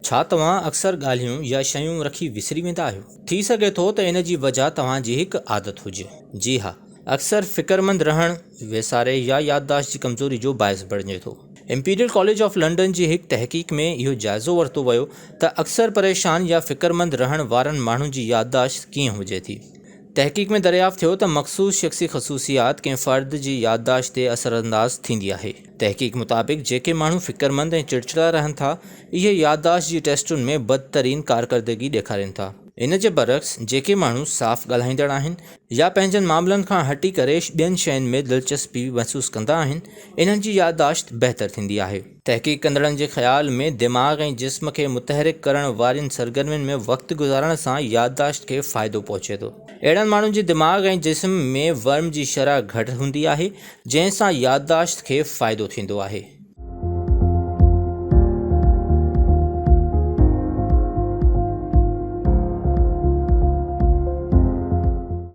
ڇا توهان اڪثر ڳالهيون يا شيون رکي وسري ويندا آهيو؟ ٿي سگهي ٿو ته ان جي وجهه توهان جي هڪ عادت هجي. جي ها، اڪثر فڪرمند رهڻ، ويساري يا يادداشت جي ڪمزوري جو باعث بڻجي ٿو. امپيريل ڪاليج آف لنڊن جي هڪ تحقيق ۾ اهو جائزو ورتو ويو ته اڪثر پريشان يا فڪرمند رهڻ وارن ماڻهن جي يادداشت ڪيئن هجي ٿي. تحقيق ۾ دريافت ٿيو ته مخصوص شخصي خصوصيات ڪنهن فرد جي يادداشت تي اثرانداز ٿيندي آهي. تحقيق مطابق جيڪي ماڻهو فڪرمند ۽ چڙچڙا رهن ٿا، اهي يادداشت جي ٽيسٽن ۾ بدترين ڪارڪردگي ڏيکارين ٿا. ان جي برعڪس جيڪي ماڻهو صاف ڳالهائيندڙ آهن يا پنهنجن معاملن کان هٽي ڪري ٻين شين ۾ دلچسپي محسوس ڪندا آهن، انهن جي يادداشت بهتر ٿيندي آهي. تحقيق ڪندڙن جي خيال ۾ دماغ ۽ جسم کي متحرڪ ڪرڻ وارين سرگرمين ۾ وقت گذارڻ سان يادداشت کي فائدو پهچي ٿو. اهڙن ماڻهن جي دماغ ۽ جسم ۾ ورم جي شرح گهٽ هوندي آهي، جنهن سان يادداشت کي فائدو ٿيندو آهي.